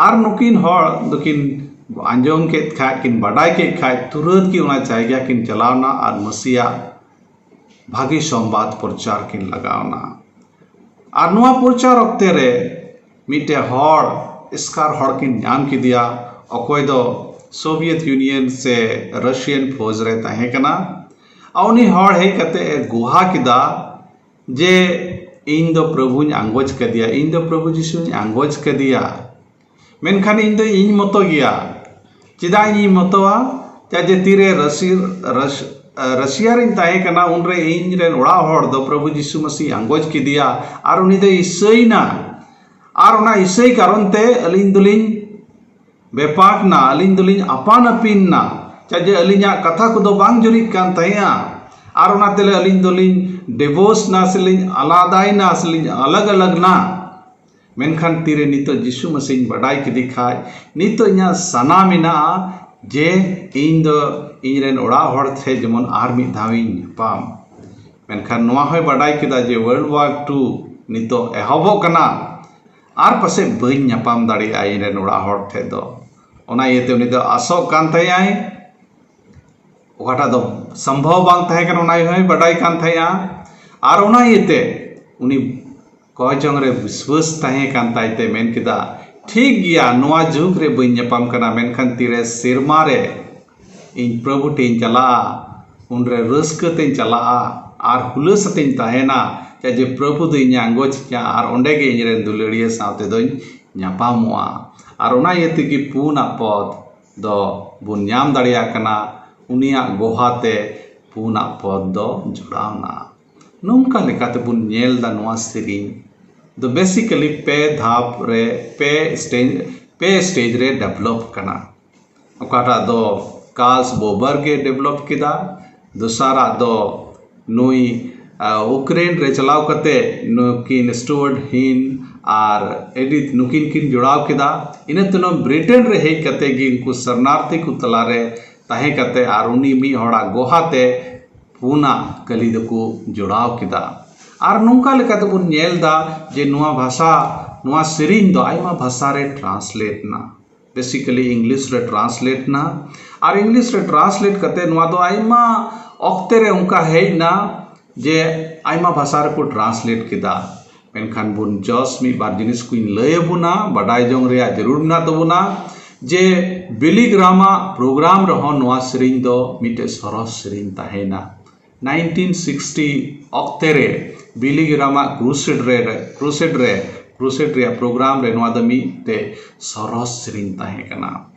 ᱟᱨ ᱱᱩᱠᱤᱱ ᱦᱚᱲ ᱫᱚᱠᱤᱱ ᱟᱸᱡᱚᱢ ᱠᱮᱫ ᱠᱷᱟᱡ, ᱠᱤᱱ ᱵᱟᱰᱟᱭ ᱠᱮᱫ ᱠᱷᱟᱡ, ᱛᱩᱨᱟᱹᱛ ᱜᱮ ᱚᱱᱟ ᱡᱟᱭᱜᱟ ᱠᱤᱱ ᱪᱟᱞᱟᱣ ᱮᱱᱟ ᱟᱨ ᱢᱟᱹᱥᱤᱭᱟᱜ ᱵᱷᱟᱹᱜᱤ ᱥᱚᱢᱵᱟᱫ ᱯᱨᱚᱪᱟᱨ ᱠᱤᱱ ᱞᱟᱜᱟᱣ ᱮᱱᱟ᱾ ᱟᱨ ᱱᱚᱣᱟ ᱯᱨᱚᱪᱟᱨ ᱚᱠᱛᱮ ᱨᱮ ᱢᱤᱫᱴᱮᱡ ᱦᱚᱲ, ᱮᱥᱠᱟᱨ ᱦᱚᱲ ᱠᱤᱱ ᱧᱟᱢ ᱠᱮᱫᱮᱭᱟ, ᱚᱠᱚᱭ ᱫᱚ ᱥᱳᱵᱷᱤᱭᱮᱛ ᱤᱭᱩᱱᱤᱭᱚᱱ ᱥᱮ ᱨᱟᱥᱤᱭᱟᱱ ᱯᱷᱳᱡᱽ ᱨᱮ ᱛᱟᱦᱮᱸ ᱠᱟᱱᱟ᱾ ᱟᱨ ᱩᱱᱤ ᱦᱚᱲ ᱦᱮᱡ ᱠᱟᱛᱮ ᱮ ᱜᱚᱦᱟ ᱠᱮᱫᱟ ᱡᱮ, "ᱤᱧ ᱫᱚ ᱯᱨᱚᱵᱷᱩᱧ ᱟᱸᱜᱚᱪ ᱠᱟᱫᱮᱭᱟ, ᱤᱧ ᱫᱚ ᱯᱨᱚᱵᱷᱩ ᱡᱤᱥᱩᱧ ᱟᱸᱜᱚᱪ ᱠᱟᱫᱮᱭᱟ, ᱢᱮᱱᱠᱷᱟᱱ ᱤᱧ ᱫᱚ ᱤᱧ ᱢᱚᱛᱚ ᱜᱮᱭᱟ᱾ ᱪᱮᱫᱟᱜ ᱤᱧᱤᱧ ᱢᱚᱛᱚᱣᱟ? ᱪᱮᱫᱟᱜ ᱡᱮ ᱛᱤᱨᱮ ᱨᱟᱥᱤ-, ᱨᱟᱥ-, ᱨᱟᱥᱤᱭᱟ ᱨᱤᱧ ᱛᱟᱦᱮᱸ ᱠᱟᱱᱟ, ᱩᱱᱨᱮ ᱤᱧ ᱨᱮᱱ ᱚᱲᱟᱜ ᱦᱚᱲ ᱫᱚ ᱯᱨᱚᱵᱷᱩ ᱡᱤᱥᱩ ᱢᱟᱥᱤ ᱟᱸᱜᱚᱪ ᱠᱮᱫᱮᱭᱟ ᱟᱨ ᱩᱱᱤ ᱫᱚᱭ ᱤᱥᱟᱹᱭᱮᱱᱟ᱾ ᱟᱨ ᱚᱱᱟ ᱤᱥᱟᱹᱭ ᱠᱟᱨᱚᱱ ᱛᱮ ᱟᱹᱞᱤᱧ ᱫᱚᱞᱤᱧ ᱵᱮᱯᱟᱠ ᱱᱟ, ᱟᱹᱞᱤᱧ ᱫᱚᱞᱤᱧ ᱟᱯᱟᱱ ᱟᱹᱯᱤᱱ ᱱᱟ᱾ ᱪᱮᱫᱟᱜ ᱡᱮ ᱟᱹᱞᱤᱧᱟᱜ ᱠᱟᱛᱷᱟ ᱠᱚᱫᱚ ᱵᱟᱝ ᱡᱩᱨᱤᱜ ᱠᱟᱱ ᱛᱟᱦᱮᱸᱜᱼᱟ᱾ ᱟᱨ ᱚᱱᱟ ᱛᱮᱞᱮ ᱟᱹᱞᱤᱧ ᱫᱚᱞᱤᱧ ᱰᱤᱵᱷᱳᱨᱥ ᱱᱟ, ᱥᱮᱞᱤᱧ ᱟᱞᱟᱫᱟᱭᱮᱱᱟ, ᱥᱮᱞᱤᱧ ᱟᱞᱟᱜᱽ ᱟᱞᱟᱜᱽ ᱱᱟ᱾ ᱢᱮᱱᱠᱷᱟᱱ ᱛᱤᱨᱮ ᱱᱤᱛᱚᱜ ᱡᱤᱥᱩ ᱢᱟᱥᱤᱧ ᱵᱟᱰᱟᱭ ᱠᱮᱫᱮ ᱠᱷᱟᱡ, ᱱᱤᱛᱚᱜ ᱤᱧᱟᱹᱜ ᱥᱟᱱᱟ ᱢᱮᱱᱟᱜᱼᱟ ᱡᱮ ᱤᱧ ᱫᱚ ᱤᱧ ᱨᱮᱱ ᱚᱲᱟᱜ ᱦᱚᱲ ᱴᱷᱮᱡ ᱡᱮᱢᱚᱱ ᱟᱨ ᱢᱤᱫ ᱫᱷᱟᱣ ᱤᱧ ᱧᱟᱯᱟᱢ᱾ ᱢᱮᱱᱠᱷᱟᱱ ᱱᱚᱣᱟ ᱦᱚᱸᱭ ᱵᱟᱰᱟᱭ ᱠᱮᱫᱟ ᱡᱮ ᱣᱟᱨᱞᱰ ᱣᱟᱨ ᱴᱩ ᱱᱤᱛᱚᱜ ᱮᱦᱚᱵᱚᱜ ᱠᱟᱱᱟ ᱟᱨ ᱯᱟᱥᱮᱡ ᱵᱟᱹᱧ ᱧᱟᱯᱟᱢ ᱫᱟᱲᱮᱭᱟᱜᱼᱟ ᱤᱧ ᱨᱮᱱ ᱚᱲᱟᱜ ᱦᱚᱲ ᱴᱷᱮᱡ ᱫᱚ᱾ ᱚᱱᱟ ᱤᱭᱟᱹᱛᱮ ᱩᱱᱤ ᱫᱚ ᱟᱥᱚᱜ ᱠᱟᱱ ᱛᱟᱦᱮᱸᱜ ᱟᱭ, ᱚᱠᱟᱴᱟᱜ ᱫᱚ ᱥᱚᱢᱵᱷᱚᱵ ᱵᱟᱝ ᱛᱟᱦᱮᱸ ᱠᱟᱱᱟ, ᱚᱱᱟ ᱦᱚᱸᱭ ᱵᱟᱰᱟᱭ ᱠᱟᱱ ᱛᱟᱦᱮᱸᱜᱼᱟ᱾ ᱟᱨ ᱚᱱᱟ ᱤᱭᱟᱹᱛᱮ ᱩᱱᱤ ᱠᱚᱭ ᱡᱚᱝ ᱨᱮ ᱵᱤᱥᱣᱟᱹᱥ ᱛᱟᱦᱮᱸ ᱠᱟᱱ ᱛᱟᱭ ᱛᱮ ᱢᱮᱱ ᱠᱮᱫᱟ, "ᱴᱷᱤᱠ ᱜᱮᱭᱟ, ᱱᱚᱣᱟ ᱡᱩᱜᱽ ᱨᱮ ᱵᱟᱹᱧ ᱧᱟᱯᱟᱢ ᱠᱟᱱᱟ, ᱢᱮᱱᱠᱷᱟᱱ ᱛᱤᱨᱮ ᱥᱮᱨᱢᱟ ᱨᱮ ᱤᱧ ᱯᱨᱚᱵᱷᱩ ᱴᱷᱮᱱ ᱤᱧ ᱪᱟᱞᱟᱜᱼᱟ, ᱩᱱᱨᱮ ᱨᱟᱹᱥᱠᱟᱹ ᱛᱮᱧ ᱪᱟᱞᱟᱜᱼᱟ ᱟᱨ ᱦᱩᱞᱟᱹᱥ ᱟᱛᱮᱧ ᱛᱟᱦᱮᱱᱟ, ᱪᱮᱫᱟᱜ ᱡᱮ ᱯᱨᱚᱵᱷᱩ ᱫᱚ ᱤᱧᱮ ᱟᱸᱜᱚᱪ ᱤᱧᱟ ᱟᱨ ᱚᱸᱰᱮ ᱜᱮ ᱤᱧ ᱨᱮᱱ ᱫᱩᱞᱟᱹᱲᱤᱭᱟᱹ ᱥᱟᱶ ᱛᱮᱫᱚᱧ ᱧᱟᱯᱟᱢᱚᱜᱼᱟ᱾" ᱟᱨ ᱚᱱᱟ ᱤᱭᱟᱹ ᱛᱮᱜᱮ ᱯᱩᱱᱟᱜ ᱯᱚᱫ ᱫᱚ ᱵᱚᱱ ᱧᱟᱢ ᱫᱟᱲᱮᱭᱟᱜ ᱠᱟᱱᱟ, ᱩᱱᱤᱭᱟᱜ ᱜᱚᱦᱟ ᱛᱮ ᱯᱩᱱᱟᱜ ᱯᱚᱫ ᱫᱚ ᱡᱚᱲᱟᱣ ᱮᱱᱟ᱾ ᱱᱚᱝᱠᱟ ᱞᱮᱠᱟᱛᱮ ᱵᱚᱱ ᱧᱮᱞ ᱮᱫᱟ ᱱᱚᱣᱟ ᱥᱮᱨᱮᱧ ᱫᱚ basically ᱯᱮ ᱫᱷᱟᱯ ᱨᱮ, ᱯᱮ stage, ᱯᱮ ᱥᱴᱮᱡᱽ ᱨᱮ ᱰᱮᱵᱷᱞᱚᱯ ᱠᱟᱱᱟ᱾ ᱚᱠᱟᱴᱟᱜ ᱫᱚ ᱠᱟᱨᱞᱥ ᱵᱳᱵᱟᱨ ᱜᱮ ᱰᱮᱵᱷᱞᱚᱯ ᱠᱮᱫᱟ, ᱫᱚᱥᱟᱨᱟᱜ ᱫᱚ ᱱᱩᱭ ᱟᱨ ᱩᱠᱨᱮᱱ ᱨᱮ ᱪᱟᱞᱟᱣ ᱠᱟᱛᱮ ᱱᱩᱠᱤᱱ ᱥᱴᱩᱣᱟᱨᱴ ᱦᱤᱱ ᱟᱨ ᱮᱰᱤᱛᱷ ᱱᱩᱠᱤᱱ ᱠᱤᱱ ᱡᱚᱲᱟᱣ ᱠᱮᱫᱟ᱾ ᱤᱱᱟᱹ ᱛᱟᱭᱱᱚᱢ ᱵᱨᱤᱴᱮᱱ ᱨᱮ ᱦᱮᱡ ᱠᱟᱛᱮ ᱜᱮ ᱩᱱᱠᱩ ᱥᱚᱨᱱᱟᱨᱛᱷᱤ ᱠᱚ ᱛᱟᱞᱟᱨᱮ ᱛᱟᱦᱮᱸ ᱠᱟᱛᱮ ᱟᱨ ᱩᱱᱤ ᱢᱤᱫ ᱦᱚᱲᱟᱜ ᱜᱚᱦᱟᱛᱮ ᱯᱩᱱᱟᱜ ᱠᱟᱹᱞᱤ ᱫᱚᱠᱚ ᱡᱚᱲᱟᱣ ᱠᱮᱫᱟ᱾ ᱟᱨ ᱱᱚᱝᱠᱟ ᱞᱮᱠᱟ ᱛᱮᱵᱚᱱ ᱧᱮᱞ ᱮᱫᱟ ᱡᱮ ᱱᱚᱣᱟ ᱵᱷᱟᱥᱟ, ᱱᱚᱣᱟ ᱥᱮᱨᱮᱧ ᱫᱚ ᱟᱭᱢᱟ ᱵᱷᱟᱥᱟ ᱨᱮ ᱴᱨᱟᱱᱥᱞᱮᱴ ᱮᱱᱟ᱾ ᱵᱮᱥᱤᱠᱟᱞᱤ ᱤᱝᱞᱤᱥ ᱨᱮ ᱴᱨᱟᱱᱥᱞᱮᱴ ᱮᱱᱟ᱾ ᱟᱨ ᱤᱝᱞᱤᱥ ᱨᱮ ᱴᱨᱟᱱᱥᱞᱮᱴ ᱠᱟᱛᱮ ᱱᱚᱣᱟ ᱫᱚ ᱟᱭᱢᱟ ᱚᱠᱛᱮ ᱨᱮ ᱚᱱᱠᱟ ᱦᱮᱡ ᱮᱱᱟ ᱡᱮ ᱟᱭᱢᱟ ᱵᱷᱟᱥᱟ ᱨᱮᱠᱚ ᱴᱨᱟᱱᱥᱞᱮᱴ ᱠᱮᱫᱟ᱾ ᱢᱮᱱᱠᱷᱟᱱ ᱵᱚᱱ ᱡᱚᱥ ᱢᱤᱫ ᱵᱟᱨ ᱡᱤᱱᱤᱥ ᱠᱚᱧ ᱞᱟᱹᱭ ᱟᱵᱚᱱᱟ, ᱵᱟᱰᱟᱭ ᱡᱚᱝ ᱨᱮᱭᱟᱜ ᱡᱟᱹᱨᱩᱲ ᱢᱮᱱᱟᱜ ᱛᱟᱵᱚᱱᱟ ᱡᱮ ᱵᱤᱞᱤ ᱜᱨᱟᱢᱟᱜ ᱯᱨᱳᱜᱨᱟᱢ ᱨᱮᱦᱚᱸ ᱱᱚᱣᱟ ᱥᱮᱨᱮᱧ ᱫᱚ ᱢᱤᱫᱴᱮᱡ ᱥᱚᱨᱚᱥ ᱥᱮᱨᱮᱧ ᱛᱟᱦᱮᱸᱭᱮᱱᱟ᱾ ᱱᱟᱭᱤᱱᱴᱤᱱ ᱥᱤᱠᱥᱴᱤ ᱚᱠᱛᱮ ᱨᱮ ᱵᱤᱞᱤ ᱜᱨᱟᱢᱟᱜ ᱠᱨᱩᱥᱮᱰ ᱨᱮ, ᱠᱨᱩᱥᱮᱰ ᱨᱮ, ᱠᱨᱩᱥᱮᱰ ᱨᱮᱭᱟᱜ ᱯᱨᱳᱜᱨᱟᱢ ᱨᱮ ᱱᱚᱣᱟ ᱫᱚ ᱢᱤᱫᱴᱮᱡ ᱥᱚᱨᱚᱥ ᱥᱮᱨᱮᱧ ᱛᱟᱦᱮᱸ ᱠᱟᱱᱟ᱾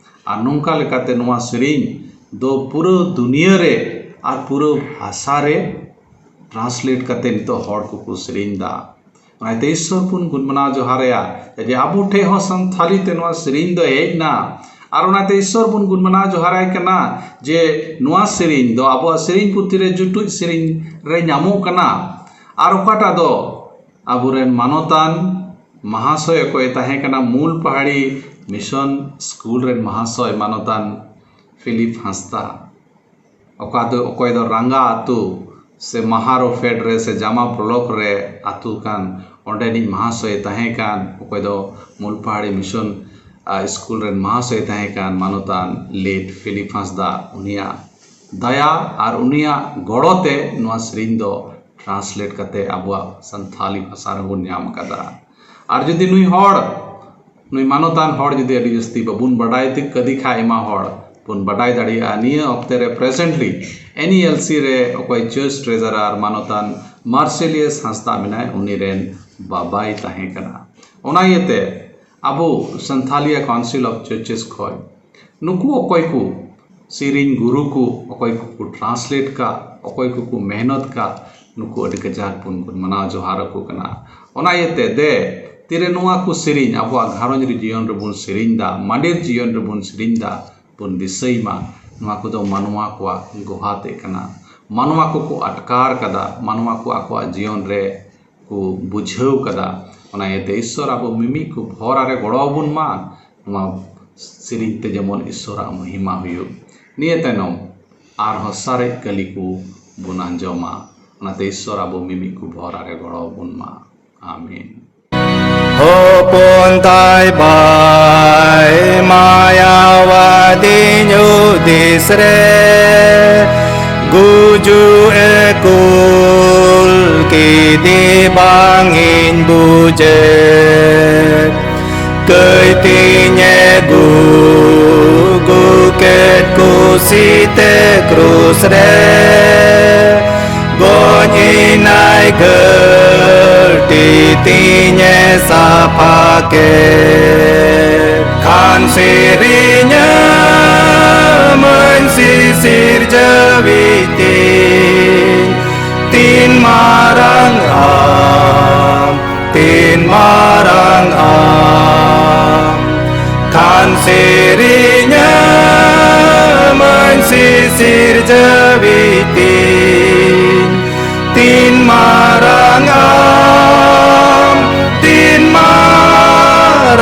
ᱟᱨ ᱱᱚᱝᱠᱟ ᱞᱮᱠᱟᱛᱮ ᱱᱚᱣᱟ ᱥᱮᱨᱮᱧ ᱫᱚ ᱯᱩᱨᱟᱹ ᱫᱩᱱᱤᱭᱟᱹ ᱨᱮ ᱟᱨ ᱯᱩᱨᱟᱹ ᱵᱷᱟᱥᱟ ᱨᱮ ᱴᱨᱟᱱᱥᱞᱮᱴ ᱠᱟᱛᱮ ᱱᱤᱛᱚᱜ ᱦᱚᱲ ᱠᱚᱠᱚ ᱥᱮᱨᱮᱧ ᱮᱫᱟ᱾ ᱚᱱᱟᱛᱮ ᱤᱥᱥᱚᱨ ᱵᱚᱱ ᱜᱩᱱ ᱢᱟᱱᱟᱣ ᱡᱚᱦᱟᱨᱟᱭᱟ ᱡᱮ ᱟᱵᱚ ᱴᱷᱮᱡ ᱦᱚᱸ ᱥᱟᱱᱛᱷᱟᱞᱤ ᱛᱮ ᱱᱚᱣᱟ ᱥᱮᱨᱮᱧ ᱫᱚ ᱦᱮᱡ ᱮᱱᱟ᱾ ᱟᱨ ᱚᱱᱟᱛᱮ ᱤᱥᱥᱚᱨ ᱵᱚᱱ ᱜᱩᱱ ᱢᱟᱱᱟᱣ ᱡᱚᱦᱟᱨᱟᱭ ᱠᱟᱱᱟ ᱡᱮ ᱱᱚᱣᱟ ᱥᱮᱨᱮᱧ ᱫᱚ ᱟᱵᱚᱣᱟᱜ ᱥᱮᱨᱮᱧ ᱯᱩᱛᱷᱤ ᱨᱮ ᱡᱩᱴᱩᱡ ᱥᱮᱨᱮᱧ ᱨᱮ ᱧᱟᱢᱚᱜ ᱠᱟᱱᱟ᱾ ᱟᱨ ᱚᱠᱟᱴᱟᱜ ᱫᱚ ᱟᱵᱚᱨᱮᱱ ᱢᱟᱱᱚᱛᱟᱱ ᱢᱟᱦᱟᱥᱚᱭ ᱚᱠᱚᱭ ᱛᱟᱦᱮᱸ ᱠᱟᱱᱟ ᱢᱩᱞ ᱯᱟᱦᱟᱲᱤ ᱢᱤᱥᱚᱱ ᱥᱠᱩᱞ ᱨᱮᱱ ᱢᱟᱦᱟᱥᱚᱭ ᱢᱟᱱᱚᱛᱟᱱ ᱯᱷᱤᱞᱤᱯ ᱦᱟᱸᱥᱫᱟ, ᱚᱠᱟ ᱫᱚ, ᱚᱠᱚᱭ ᱫᱚ ᱨᱟᱸᱜᱟ ᱟᱹᱛᱩ ᱥᱮ ᱢᱟᱦᱟᱨᱳ ᱯᱷᱮᱰ ᱨᱮ ᱥᱮ ᱡᱟᱢᱟ ᱵᱞᱚᱠ ᱨᱮ ᱟᱹᱛᱩ ᱠᱟᱱ, ᱚᱸᱰᱮᱱᱤᱡ ᱢᱟᱦᱟᱥᱚᱭ ᱛᱟᱦᱮᱸ ᱠᱟᱱ, ᱚᱠᱚᱭ ᱫᱚ ᱢᱩᱞᱯᱟᱦᱟᱲᱤ ᱢᱤᱥᱚᱱ, ᱟ, ᱥᱠᱩᱞ ᱨᱮᱱ ᱢᱟᱦᱟᱥᱚᱭ ᱛᱟᱦᱮᱸ ᱠᱟᱱ ᱢᱟᱱᱚᱛᱟᱱ ᱞᱮᱴ ᱯᱷᱤᱞᱤᱯ ᱦᱟᱸᱥᱫᱟ, ᱩᱱᱤᱭᱟᱜ ᱫᱟᱭᱟ ᱟᱨ ᱩᱱᱤᱭᱟᱜ ᱜᱚᱲᱚ ᱛᱮ ᱱᱚᱣᱟ ᱥᱮᱨᱮᱧ ᱫᱚ ᱴᱨᱟᱱᱥᱞᱮᱴ ᱠᱟᱛᱮ ᱟᱵᱚᱣᱟᱜ ᱥᱟᱱᱛᱷᱟᱞᱤ ᱵᱷᱟᱥᱟ ᱨᱮᱵᱚᱱ ᱧᱟᱢ ᱟᱠᱟᱫᱟ᱾ ᱟᱨ ᱡᱩᱫᱤ ᱱᱩᱭ ᱦᱚᱲ, ᱱᱩᱭ ᱢᱟᱱᱚᱛᱟᱱ ᱦᱚᱲ ᱡᱩᱫᱤ ᱟᱹᱰᱤ ᱡᱟᱹᱥᱛᱤ ᱵᱟᱵᱚᱱ ᱵᱟᱰᱟᱭ ᱛᱤ-, ᱠᱟᱫᱮ ᱠᱷᱟᱡ ᱟᱭᱢᱟ ᱦᱚᱲ, ᱵᱚᱱ ᱵᱟᱰᱟᱭ ᱫᱟᱲᱮᱭᱟᱜᱼᱟ ᱱᱤᱭᱟᱹ ᱚᱠᱛᱮ ᱨᱮ presently N E L C ᱨᱮ ᱚᱠᱚᱭ ᱪᱟᱨᱪ ᱴᱨᱮᱡᱟᱨᱟᱨ ᱢᱟᱱᱚᱛᱟᱱ ᱢᱟᱨᱥᱮᱞᱤᱭᱟᱥ ᱦᱟᱸᱥᱫᱟ ᱢᱮᱱᱟᱭ, ᱩᱱᱤ ᱨᱮᱱ ᱵᱟᱵᱟᱭ ᱛᱟᱦᱮᱸ ᱠᱟᱱᱟ᱾ ᱚᱱᱟ ᱤᱭᱟᱹᱛᱮ ᱟᱵᱚ ᱥᱟᱱᱛᱷᱟᱞᱤᱭᱟ ᱠᱟᱣᱩᱱᱥᱤᱞ ᱚᱯᱷ ᱪᱟᱨᱪᱮᱥ ᱠᱷᱚᱡ ᱱᱩᱠᱩ ᱚᱠᱚᱭ ᱠᱚ ᱥᱮᱨᱮᱧ ᱜᱩᱨᱩ ᱠᱚ ᱚᱠᱚᱭ ᱠᱚᱠᱚ ᱴᱨᱟᱱᱥᱞᱮᱴ ᱠᱟᱜ, ᱚᱠᱚᱭ ᱠᱚᱠᱚ ᱢᱮᱦᱱᱚᱛ ᱠᱟᱜ, ᱱᱩᱠᱩ ᱟᱹᱰᱤ ᱠᱟᱡᱟᱠ ᱵᱚᱱ, ᱵᱚᱱ ᱢᱟᱱᱟᱣ ᱡᱚᱦᱟᱨ ᱟᱠᱚ ᱠᱟᱱᱟ᱾ ᱚᱱᱟ ᱤᱭᱟᱹᱛᱮ ᱫᱮ ᱛᱤᱨᱮ ᱱᱚᱣᱟ ᱠᱚ ᱥᱮᱨᱮᱧ ᱟᱵᱚᱣᱟᱜ ᱜᱷᱟᱨᱚᱸᱡᱽ ᱨᱮ ᱡᱤᱭᱚᱱ ᱨᱮᱵᱚᱱ ᱥᱮᱨᱮᱧ ᱫᱟ, ᱢᱟᱸᱰᱮᱨ ᱡᱤᱭᱚᱱ ᱨᱮᱵᱚᱱ ᱥᱮᱨᱮᱧ ᱫᱟ, ᱵᱚᱱ ᱫᱤᱥᱟᱹᱭ ᱢᱟ, ᱱᱚᱣᱟ ᱠᱚᱫᱚ ᱢᱟᱱᱣᱟ ᱠᱚᱣᱟᱜ ᱜᱚᱦᱟᱛᱮ ᱠᱟᱱᱟ᱾ ᱢᱟᱱᱣᱟ ᱠᱚᱠᱚ ᱟᱴᱠᱟᱨ ᱠᱟᱫᱟ, ᱢᱟᱱᱣᱟ ᱠᱚ ᱟᱠᱚᱣᱟᱜ ᱡᱤᱭᱚᱱ ᱨᱮ ᱠᱚ ᱵᱩᱡᱷᱟᱹᱣ ᱠᱟᱫᱟ᱾ ᱚᱱᱟ ᱤᱭᱟᱹᱛᱮ ᱤᱥᱥᱚᱨ ᱟᱵᱚ ᱢᱤᱢᱤᱫ ᱠᱚ ᱵᱷᱚᱨ ᱟᱨᱮ ᱜᱚᱲᱚ ᱟᱵᱚᱱ ᱢᱟ, ᱱᱚᱣᱟ ᱥᱮᱨᱮᱧ ᱛᱮ ᱡᱮᱢᱚᱱ ᱤᱥᱥᱚᱨᱟᱜ ᱢᱚᱦᱤᱢᱟ ᱦᱩᱭᱩᱜ᱾ ᱱᱤᱭᱟᱹ ᱛᱟᱭᱱᱚᱢ ᱟᱨᱦᱚᱸ ᱥᱟᱨᱮᱡ ᱠᱟᱹᱞᱤ ᱠᱚ ᱵᱚᱱ ᱟᱸᱡᱚᱢᱟ᱾ ᱚᱱᱟᱛᱮ ᱤᱥᱥᱚᱨ ᱟᱵᱚ ᱢᱤᱢᱤᱫ ᱠᱚ ᱵᱷᱚᱨ ᱟᱨᱮ ᱜᱚᱲᱚ ᱟᱵᱚᱱ ᱢᱟ᱾ ᱟᱢᱮᱱ᱾ ᱦᱚᱯᱚᱱ ᱛᱟᱭ ᱵᱟᱭ ᱢᱟᱭᱟᱣᱟᱫᱤᱧ ᱦᱩᱫᱤᱥ ᱨᱮ, ᱜᱩᱡᱩᱜ ᱮ ᱠᱩᱞ ᱠᱤᱫᱤ ᱵᱟᱝ ᱤᱧ ᱵᱩᱡᱮᱫ᱾ ᱠᱟᱹᱭ ᱛᱤᱧᱮ ᱜᱩᱜᱩ ᱠᱮᱫ ᱠᱩᱥᱤᱛᱮ ᱠᱨᱩᱥ ᱨᱮ, ᱜᱚᱡ ᱮᱱᱟᱭ ᱜᱷᱟᱹᱴᱤ ᱛᱤᱧᱮ ᱥᱟᱯᱷᱟ ᱠᱮᱫ᱾ ᱠᱷᱟᱱ ᱥᱮᱨᱮᱧᱟᱹᱢᱟᱹᱧ ᱥᱤᱥᱤᱨ ᱡᱟᱹᱣᱤᱡ ᱛᱤᱧ, ᱛᱤᱱ ᱢᱟᱨᱟᱝ ᱟᱢ, ᱛᱤᱱ ᱢᱟᱨᱟᱝ ᱟᱢ᱾ ᱠᱷᱟᱱ ᱥᱮᱨᱮᱧᱟᱹᱢᱟᱹᱧ ᱥᱤᱥᱤᱨ ᱡᱟᱹᱣᱤᱡ ᱛᱤᱧ, ᱛᱤᱱ ᱢᱟᱨᱟᱝ ᱟᱢ, ᱛᱤᱱ ᱢᱟᱨᱟᱝ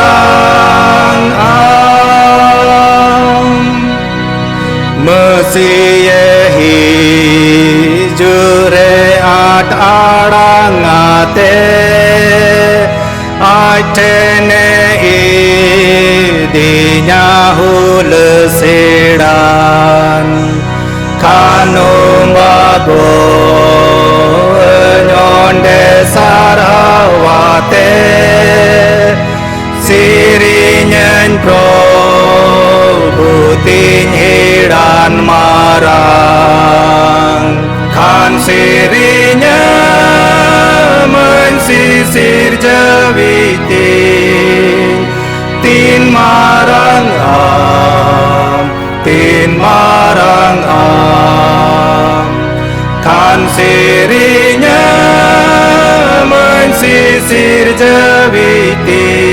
ᱟᱢ᱾ ᱢᱟᱹᱥᱤᱭᱮ ᱦᱤᱡᱩᱜ ᱨᱮ ᱟᱸᱴ ᱟᱲᱟᱝ ᱟᱛᱮ, ᱟᱡ ᱴᱷᱮᱱᱮ ᱤᱫᱤᱧᱟ ᱦᱩᱞᱟᱹᱥᱮᱲᱟᱱ᱾ ᱠᱷᱟᱱᱩᱢ ᱵᱟᱵᱚᱧ ᱚᱸᱰᱮ ᱥᱟᱨᱦᱟᱣ ᱟᱛᱮ, ᱥᱮᱨᱮᱧᱟᱹᱧ ᱯᱨᱚᱵᱷᱩ ᱛᱤᱧ ᱦᱤᱲᱟᱱ ᱢᱟᱨᱟᱝ᱾ ᱠᱷᱟᱱ ᱥᱮᱨᱮᱧᱟᱹᱢᱟᱹᱧ ᱥᱤᱥᱤᱨ ᱡᱟᱹᱣᱤᱡ ᱛᱤᱧ, ᱛᱤᱱ ᱢᱟᱨᱟᱝ ᱟᱢ, ᱛᱤᱱ ᱢᱟᱨᱟᱝ ᱟᱢ᱾ ᱠᱷᱟᱱ ᱥᱮᱨᱮᱧᱟᱹᱢᱟᱹᱧ ᱥᱤᱥᱤᱨ ᱡᱟᱹᱣᱤᱡ ᱯᱨᱤᱛᱤ